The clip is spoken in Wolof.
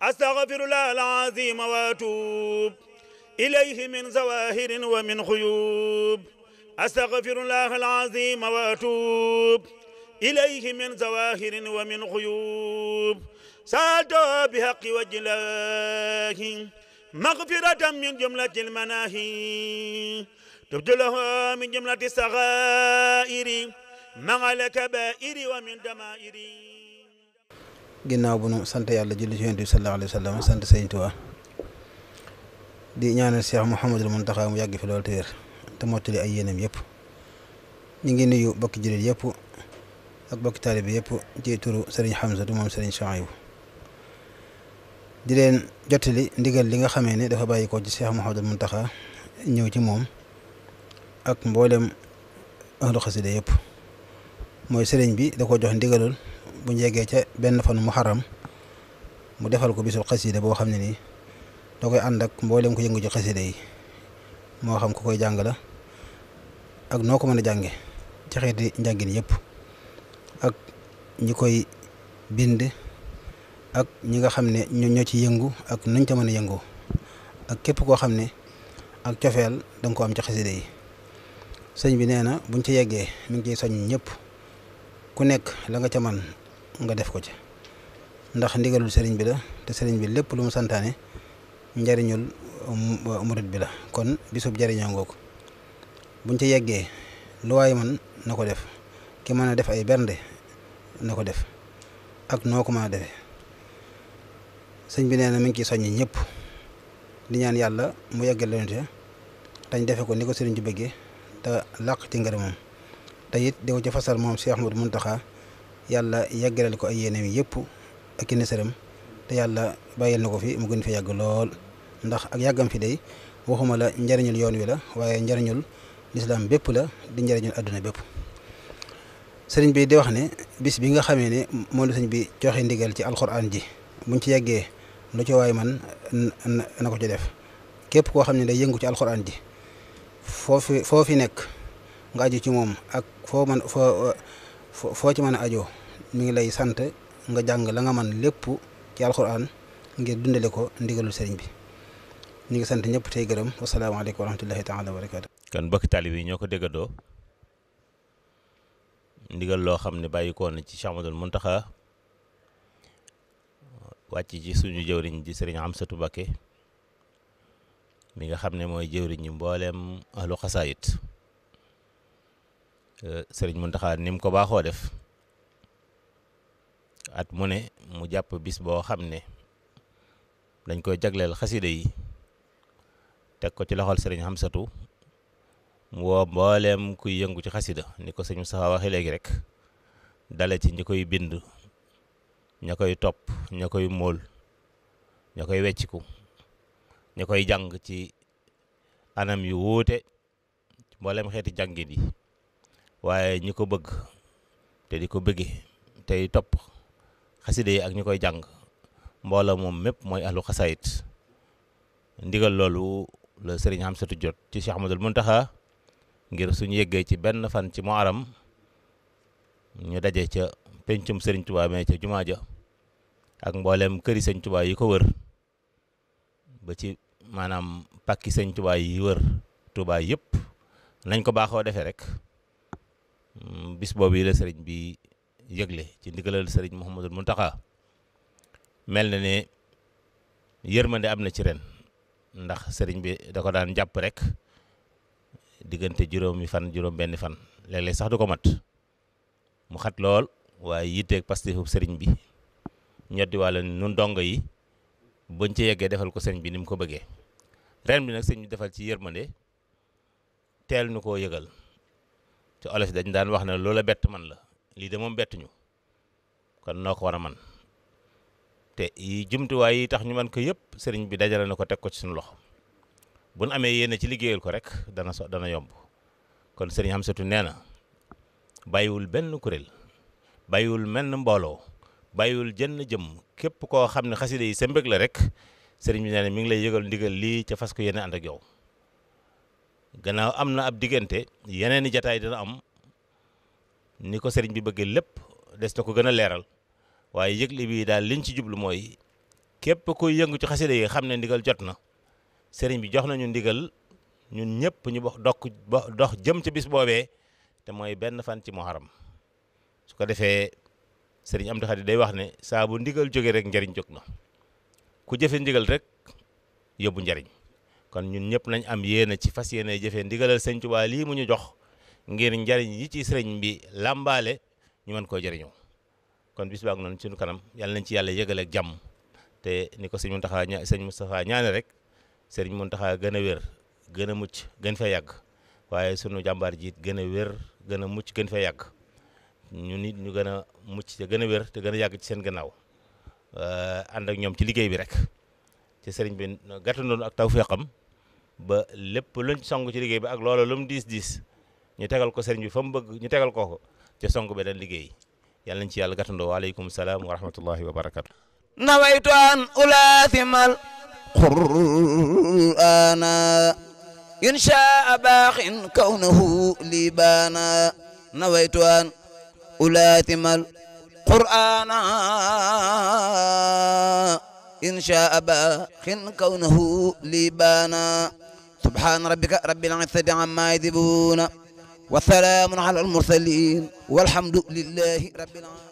أستغفر الله العظيم وأتوب إليه من زواهر ومن خيوب أستغفر الله العظيم وأتوب إليه من زواهر ومن خيوب سألت بحق وجه الله مغفرة من جملة المناهي تبت له من جملة الصغائر مع الكبائر ومن دمائر. ginnaaw bu nu sant yàlla julli ci Yonent bi sallallahu alayhi wa sallam sant Sëriñ Tuubaa di ñaanal Cheikh Mouhamadul Mountakha mu yàgg fi loolu te wér te mottali ay yéenam yëpp. ñu ngi nuyu bokki jullit yëpp ak bokki taalibe yëpp ci turu Serigne Hamzatu moom Serigne Chouaïbou di leen jottali ndigal li nga xamee ne dafa bàyyi ko ci Cheikh Mouhamadul Mountakha ñëw ci moom ak mboolem ahlu xasida yëpp. mooy Serigne bi da ko jox ndigalul bu ñu yeggee ca benn fanu muharram mu defal ko bisu xasida boo xam ne nii da koy ànd ak mboolem ko yëngu ci xasida yi moo xam ku koy jàng la ak noo ko mën a jànge ci xeeti njàngin yëpp ak ñi koy bind ak ñi nga xam ne ñoo ci yëngu ak nuñ ca mën a yëngoo ak képp koo xam ne ak cofeel danga ko am ci xasida yi. sëñ bi nee na buñ ci yeggee mi ngi ciy soññ ñëpp ku nekk la nga ca man nga def ko ci ndax ndigalul sëriñ bi la te sëriñ bi lépp lu mu santaane njariñul murit bi la kon bisub jariñoo ngoo ko buñ ca yeggee lu waay man na ko def ki mën a def ay bernde na ko def ak noo ko mën a defee. sëñ bi nee na mi ngi ciy soññi ñëpp di ñaan yàlla mu yeggal leen te dañ defe ko ni ko sëriñ bi bëggee te làq ci ngërëmam te it di ko ci fasal moom Cheikh Ahmadou Mountakha yàlla yeggaleel ko ay yéeneem yëpp ak i nësëram te yàlla bàyyil na ko fi mu gën fi yàgg lool ndax ak yàggam fi day waxuma la njariñul yoon wi la waaye njariñul lislaam bépp la di njariñul àdduna bépp. sëriñ bi di wax ne bis bi nga xamee ne moom la sëñ bi joxe ndigal ci alxuraan ji buñ ci yeggee lu ci waay man na ko ci def képp koo xam ne day yëngu ci alxuraan ji foo fi nekk nga aju ci moom ak foo ci mën a ajoo mi ngi lay sant nga jàng la nga man lépp ci alxuraan ngir dundale ko ndigalul sëriñ bi. ñu ngi sant ñëpp tey gërëm wasalaamaaleykum wa rahmatullahi taala wa barakaatu. kon mbokki taalib yi ñoo ko déggandoo ndigal loo xam ne bàyyi ko na ci Cheikh Ahmadul Mountakha wàcc ci suñu jëwriñ ji sëriñ Amsatu Mbakke mi nga xam ne mooy jëwriñ ñi mbooleem ahlu xasaayit. sëriñ Mountakha ni mu ko baaxoo def at mu ne mu jàpp bis boo xam ne dañ koy jagleel xasida yi teg ko ci loxol sëriñ Amsatu mu woo mbooleem kuy yëngu ci xasida ni ko sëñ Moustapha waxee léegi rek dale ci ñi koy bind ña koy topp ña koy móol ña koy wecciku ña koy jàng ci anam yu wuute mbooleem xeeti jàngin yi waaye ñi ko bëgg te di ko bëgge tey topp xasida yi ak ñi koy jàng mbooloo moom mépp mooy ahlu xasaayit. ndigal loolu la sëriñ Amsatu jot ci Cheikh Ahmadul Mountakha ngir suñu yeggee ci benn fan ci Muharram ñu daje ca pencum sëriñ Tuubaa mee ca jumaa ja ak mbooleem këri sëriñ Tuubaa yi ko wër ba ci maanaam pàkki sëriñ Tuubaa yi wër Tuubaa yëpp nañ ko baaxoo defee rek bis boobu yi la sëriñ bi yëgle ci ndigalal sëriñ Mouhamadul Mountakha mel na ne yërmande am na ci ren ndax sëriñ bi da ko daan jàpp rek diggante juróom benn fan léeg-léeg sax du ko mat mu xat lool waaye yitteeg pastefu sëriñ bi ñoddi wàlla nun dongo yi buñ ci yeggee defal ko sëriñ bi ni mu ko bëggee ren bi nag sëriñ bi defal ci yërmande teel nu koo yëgal ci olof dañ daan wax ne loola bett man la lii de moom bettuñu kon noo ko war a man te yi jumtuwaay yi tax ñu mën ko yëpp sëriñ bi dajale na ko teg ko ci suñu loxo bu nu amee yéene ci liggéeyal ko rek dana yomb kon sëriñ Amsatu nee na bàyyiwul benn kuréel bàyyiwul menn mbooloo bàyyiwul jenn jëm képp koo xam ne xasida yi sa mbég la rek sëriñ bi nee na mi ngi lay yëgal ndigal lii ca fas ko yéene ànd ak yow gannaaw am na ab diggante yeneen i jataay dina am ni ko sëriñ bi bëggee lépp des na ko gën a leeral waaye yëgle bi daal liñ ci jublu mooy képp kuy yëngu ci xasida yi xam ne ndigal jot na sëriñ bi jox nañu ndigal ñun ñëpp ñu dox jëm ci bis boobee te mooy benn fan ci muharram su ko defee sëriñ Amdi Xadi day wax ne saa bu ndigal jógee rek njariñ jóg na ku jëfe ndigal rek yóbbu njariñ kon ñun ñëpp nañ am yéene ci fas yéene jëfee ndigalal sëñ Tuubaa lii mu ñu jox ngir njariñ yi ci sëriñ bi làmbaale ñu mën koo jëriñoo kon bis baak noonu suñu kanam yàlla nañ ci yàlla yëgale ak jàmm te ni ko sëñ Moustapha ñaane rek sëriñ Mountakha gën a wér gën a mucc gën fee yàgg waaye sunu jàmbaar jiit gën a wér gën a mucc gën fee yàgg ñu nit ñu gën a mucc te gën a wér te gën a yàgg ci seen gannaaw ànd ak ñoom ci liggéey bi rek ci sëriñ bi gàttandoon ak tawfeexam ba lépp luñ song ci liggéey bi ak loolu lu mu diis ñu tegal ko sëriñ bi fa mu bëgg ñu tegal ko ca song beneen liggéey yàlla nañ ci yàlla gàttandoo waaleykum salaam wa rahmatullahi wa barakatu nawaytu an ulaathimal qur'ana inshaa baaxin kawnahu libaana nawaytu an ulaathimal qur'ana inshaa baaxin kawnahu libaana subhaana rabbika rabbil izzati ammaa yasifuun wa salaamun alal mursaliin walhamdu lillahi rabbil aalamiin